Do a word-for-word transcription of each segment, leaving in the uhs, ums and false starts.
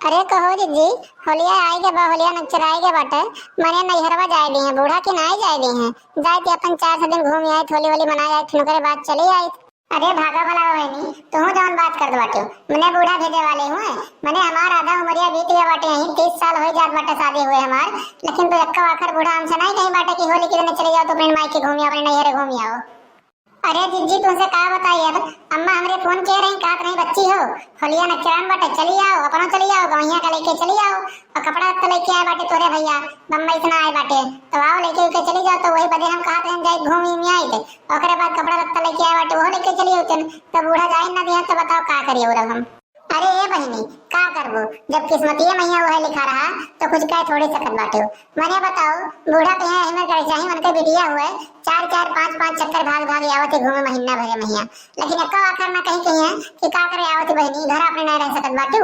अरे कहो जिज्जी, होलिया आइगे बा, होलिया नक्चर आइगे बाटे, मने नैहरवा जाए दी है, बूढ़ा की नाई जाए दी है, जाए दी अपन चार छह दिन घूम आए, होली होली मनाए आए, फिर ओकरे बाद चली आए। अरे भागा भला बहिनी, तुहू जवन बात करत बाटे, मने बूढ़ा भेजे वाले हुए, मने हमार आधा उमरिया बीत गया बाटे, यहीं तीस साल हो जात बाटे शादी हुए हमार, लेकिन तू एक्का आखर बूढ़ा हमसे नहीं कहीं बाटे कि होली के दिन चले जाओ तो अपने माई के घूमी आओ, अपने नैहरे घूमी आओ। अरे जिज्जी, तुमसे का बताई अब, अम्मा हमरे फोन किए रही, कहत रही, "बच्ची हो, होलिया नक्चरान बाटे, चली आओ, अपनो चली आओ, गवैया का लेके चली आओ, और कपड़ा लत्ता लेके आए बाटे तोरे भैया, बम्बई से ना आए बाटे, तो आओ लेके उके चली जाओ।" तो वही बदे हम कहत रहे, "जाई घूम उम आई थे।" ओकरे बाद कपड़ा लत्ता लेके आए बाटे, वो लेके चली होते, तो बूढ़ा जाए ना दिया, तो बताओ का करिए अब हम। अरे ए बहिनी, का करबो, जब किस्मतिये में वह लिखा रहा, तो कुछ कह थोड़ी सकत बाटे। मने बताओ, बूढ़ा कहे हमें करे चाही, उनके बिटिया हुए, चार चार पाँच पाँच चक्कर भाग भाग आवत है घूमे महीना भरे महिया, लेकिन एक्को आखर ना कहीं कहीं है कि का करे आवत बहिनी, घर अपने नहीं रह सकत बाटू।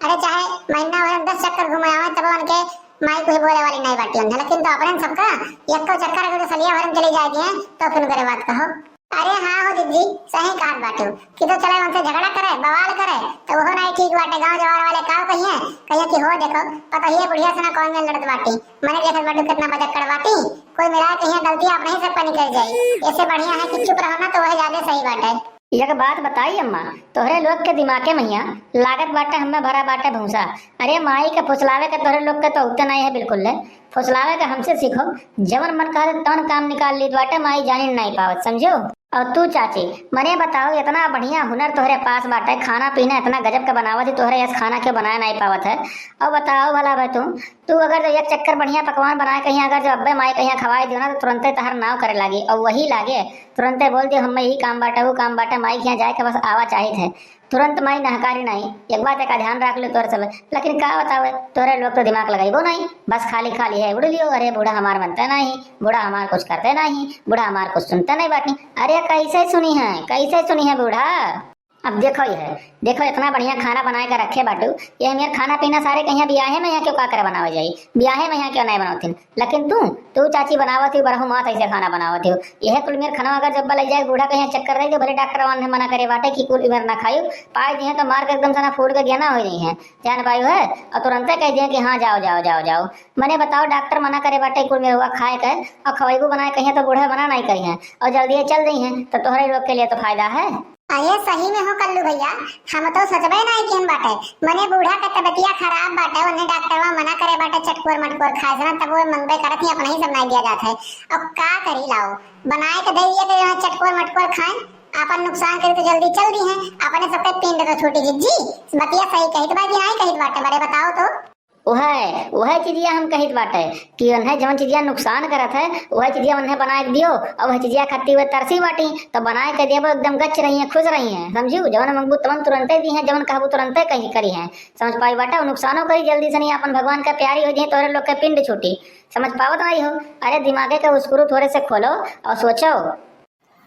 अरे चाहे महीना भर में दस चक्कर घूमे आवे, तब उनके माई कोई बोले वाली नहीं बाटी उन्हें, लेकिन तो अपने सबका एक्को चक्कर अगर सलिया भर में चली जाएगी है, तो फिर करे बात कहो। अरे हाँ हो जिज्जी, सही कहत बाटू कि तो चले उनसे झगड़ा करे, बवाल करे, तो वो नहीं ठीक बाटे। गांव जवार वाले का कहिए, कहिए कि हो देखो, पतोहिए बुढ़िया से ना कौन में लड़त बाटी, मने देखत बाटू कितना बजक्कड़ बाटी, कुल मिला के कहिए गलती अपने ही सबका निकल जाई। ऐसे बढ़िया है कि चुप रहो ना, तो वह ज्यादा सही बाटे। एक बात बताई अम्मा, तोहरे लोग के दिमागे महिया लागत बाटे हमें भरा बाटे भूसा। अरे माई के फुसलावे के तोहरे लोग के तो उगते नहीं है बिल्कुल ले। फुसलावे के हमसे सीखो, जवन मन कहत तवन काम निकाल लीत बाटे, माई जानी नहीं पावत, समझो। और तू चाची, मने बताओ, इतना बढ़िया हुनर तोहरे पास बाटे, खाना पीना इतना गजब का बनावत है, तोहरे यस खाना क्यों बनाया नहीं पावत है? और बताओ भला भाई तू, तू अगर जो एक चक्कर बढ़िया पकवान बनाए कहीं, अगर जो अब्बे माई कहीं खवाए दियो ना, तो तुरंते तहर नाव करे लागी, और वही लागे तुरंते बोल दियो, "हमें यही काम बाटे, वो काम बाटे, माई के यहाँ जाए के बस आवा चाहित है।" तुरंत माई नहकारी नहीं। एक बात का ध्यान रख लो तोर सब, लेकिन का बतावे, तोरे लोग तो दिमाग लगाइबो नहीं, बस खाली खाली है उड़ लियो, "अरे बूढ़ा हमार मनते नहीं, बूढ़ा हमार कुछ करते नहीं, बूढ़ा हमार कुछ सुनते नहीं बाटी।" अरे कैसे सुनी है, कैसे सुनी है बूढ़ा? अब देखो ये है, देखो इतना बढ़िया खाना बनाए के रखे बाटू, ये हमार खाना पीना सारे कहीं बियाहे में यहाँ क्यों का करे बनावे जाई, बियाहे में यहाँ क्यों नहीं बनावतीन? लेकिन तू, तू चाची बनावत ही बरहु मात ऐसे खाना बनावत ही। यह कुल मेर खाना अगर जब ले जाए बूढ़ा कहीं चक्कर रही तो भले डॉक्टर वान ने मना करे बाटे कि कुल मेर ना खायू, पाए दिए तो मार के एकदम सना फूल के गेना हो रही है, जान पायु है। और तुरंते कह दिए कि हाँ जाओ, जाओ, जाओ, जाओ। मने बताओ डॉक्टर मना करे बाटे कुल मेर हुआ खाए के, और खवाइबू बनाए कहीं तो बूढ़ा मना नहीं करी है, और जल्दी चल रही है तो तोहरे लोग के लिए तो फायदा है। अरे सही में हो कल्लू भैया, हम तो सोचबे नहीं किहन बाटे। मने बूढ़ा के तबियतिया खराब बाटे, उन्हें डॉक्टरवा मना करे बाटे चटकोर मटकोर खाए से ना, तब वो मंगबे करत ही अपना ही सब नहीं दिया जात है। अब का करी लाओ, बनाए के दे दिए के यहाँ चटकोर मटकोर खाए, अपन नुकसान करे तो जल्दी चल दी है, अपने सबके पिंड तो छूटी जिज्जी। बतिया सही कहित बा कि नहीं कहित बाटे, बड़े बताओ तो। उहे, उहे चीजिया हम कहित बाटे कि उन्हें जवन चीजिया नुकसान करत है, उहे चीजिया उन्हें बनाए के दियो, और वह चीजिया खाती हुए तरसी बाटी, तो बनाए के देबो एकदम गच रही है, खुश रही है, समझू? जवन मंगबू तवन तुरंते दी है, जवन कहबू तुरंते कही करी है, समझ पाई बाटे? और नुकसानो करी जल्दी से नहीं, अपन भगवान का प्यारी हो जाए, तोरे लोग के पिंड छूटी, समझ पावत नहीं हो? अरे दिमागे के उस्करू थोड़े से खोलो और सोचो।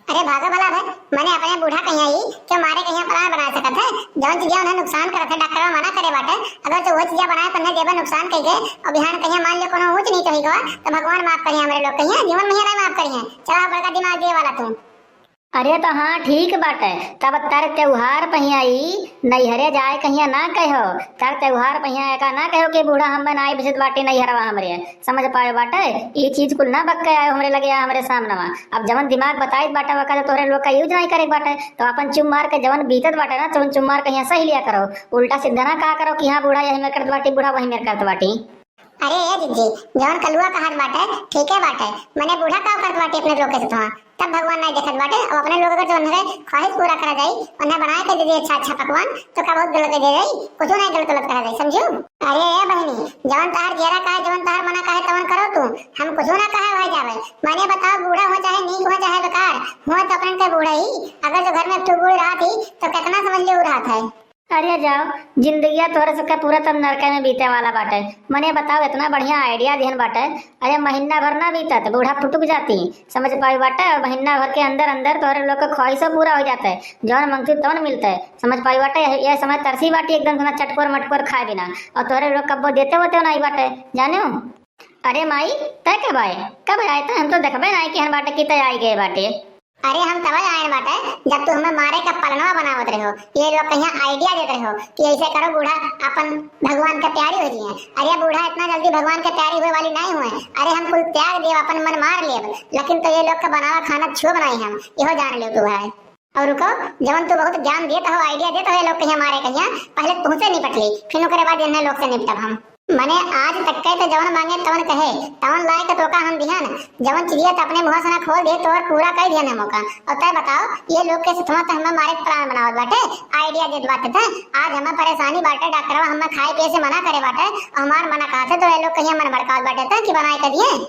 अरे भागो भला भाई, मने अपने बूढ़ा कहिया ही क्यों मारे कहिया प्लान बना सकत है? जौन चीजें उन्हें नुकसान करत है, डॉक्टर मना करे बाटे, अगर तो वो चीजें बनाए तो उन्हें देबे नुकसान कह गए और बिहान कहिया मान लो कोनो ऊंच नीच होई गवा, तो भगवान माफ करिए हमरे लोग कहिया, जीवन में नहीं माफ करिए। चला बड़का दिमाग दिए वाला तू। अरे तो हाँ ठीक बाटे, तब तर त्योहार पहिया ई नैहरे जाए कहिया ना कहो, तर त्योहार पहिया एका ना कहो कि बूढ़ा हम ना आए बिसत बाटे नैहरवा हमरे। समझ पाए बाटे, ई चीज कुल ना बक के आयो हमरे लगे, आ हमरे सामनवा। अब जवन दिमाग बताइत बाटे, वका तो तोहरे लोग का यूज नहीं करे बाटे, तो अपन चुप मार के जवन बीतत बाटे ना, तवन चुप मार के यहाँ सही लिया करो। उल्टा सीधा ना कहा करो कि हाँ बूढ़ा यही में करत बाटी, बूढ़ा वही में करत बाटी। अरे ए जिज्जी, जवन कलुआ कहत बाटे, ठीके बाटे। मने बूढ़ा का करत बाटे अपने लोग के साथ वहाँ? तब भगवान नहीं देखत बाटे। अब अपने लोग अगर जो उन्हें ख्वाहिश पूरा करा जाई, उन्हें बनाए के दे दे अच्छा अच्छा पकवान, तो का बहुत गलत दे जाई? कुछ नहीं गलत गलत करा जाई, समझू? अरे ए बहिनी, जवन तहार जेरा कहे, जवन तहार मना कहे, तवन करो तू। हम कुछ ना कहे भाई जावे। मने बताओ, बूढ़ा हो चाहे नीक हो चाहे बेकार, हो तो अपने के बूढ़ा ही। अगर जो घर में एक ठो बूढ़ रहा थी, तो कितना समझ ले रहा था। अरे जाओ, जिंदगिया तोहरे सबके पूरा तब नरके में बीते वाला बाटे। मने बताओ, इतना बढ़िया आइडिया दिहन बाटे। अरे महीना भर ना बीतत, बूढ़ा फुटुक जाती, समझ पाई बाटे। और महीना भर के अंदर अंदर तोहरे लोग के ख्वाहिशों पूरा हो जाते, जौन मंगती तौन मिलते, समझ पाई बाटे। यह समय तरसी बाटी एकदम से ना चटकोर मटकोर खाए बिना, और तोहरे लोग कब्बो देते होते नहीं बाटे, जाने हो? अरे माई, तय कब आए, कब आए? तय हम तो देखबे नहीं कि हन बाटे कि तय आई गए बाटे। अरे हम तबै आयन बाटे, जब तू हमें मारे का पलनवा बनावत रहो, ये लोग कहिया idea देत रहो कि ऐसे करो बूढ़ा अपन भगवान के प्यारी हो जिए। अरे बूढ़ा इतना जल्दी भगवान के प्यारी हुए वाली नहीं हुए। अरे हम कुल त्याग देब, अपन मन मार लेब, लेकिन तो ये लोग का बनावा खाना छुअब नहीं हम, इहो जान लेव तू भाई। और रुको, जवन तू बहुत ज्ञान देत हो, idea देत हो, ये लोग कहिया मारे कहिया, पहले तुमसे निपट ली, फिर ओकरे बाद इन्हें लोग से निपटब हम। मने आज तक के तो जवन मांगे तवन कहे, तवन लाए के तोका हम दिहन, जवन चीजिया तो अपने मुंह से ना खोल दे तो और पूरा कर दिहन हम ओका। और तय बताओ, ये लोग के सथवा तो हमें मारे के plan बनावत बाटे, idea देत बाटे थे। आज हमें परेशानी बाटे, डॉक्टरवा हमें खाए पिए से मना करे बाटे, और हमार मना कहा थे तो ये लोग कहिया मन भड़कावत बाटे थे कि बनाए के दिए।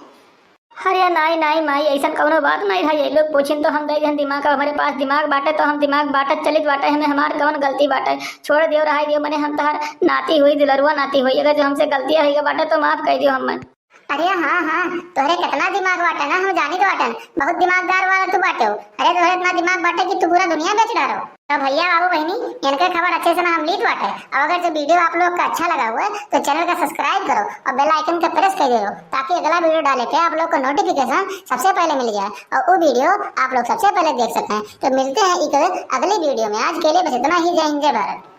अरे नाई, नाई माई, ऐसन कौनो बात नाई है। ये लोग पूछिन तो हम दे देहन दिमाग, अब हमरे पास दिमाग बाटे तो हम दिमाग बाटत चलित बाटे, हमें हमार कौन गलती बाटे। छोड़ दियो, रहाई दियो, मने हम तहार नाती हुई, दुलरुआ नाती हुई, अगर जो हमसे गलतियाँ हुई बाटे तो माफ कर दियो हमें। अरे हाँ, हाँ, तोहरे कितना दिमाग बाटे ना, हम जानित बाटन, बहुत दिमागदार वाला तू बाटे हो। अरे तोहरे इतना दिमाग बाटे कि तू पूरा दुनिया बेच डारो। तो भैया, बाबू, बहिनी, इनके खबर अच्छे से ना हम लीत बाटे। अब अगर जो video आप लोग का अच्छा लगा हुआ है तो channel का subscribe करो और bell icon का press कर दो, ताकि अगला video डाले के आप लोग को notification सबसे पहले मिल जाए और वो video आप लोग सबसे पहले देख सकें। तो मिलते हैं एक अगली video में। आज के लिए बस इतना ही। जय हिंद, जय भारत।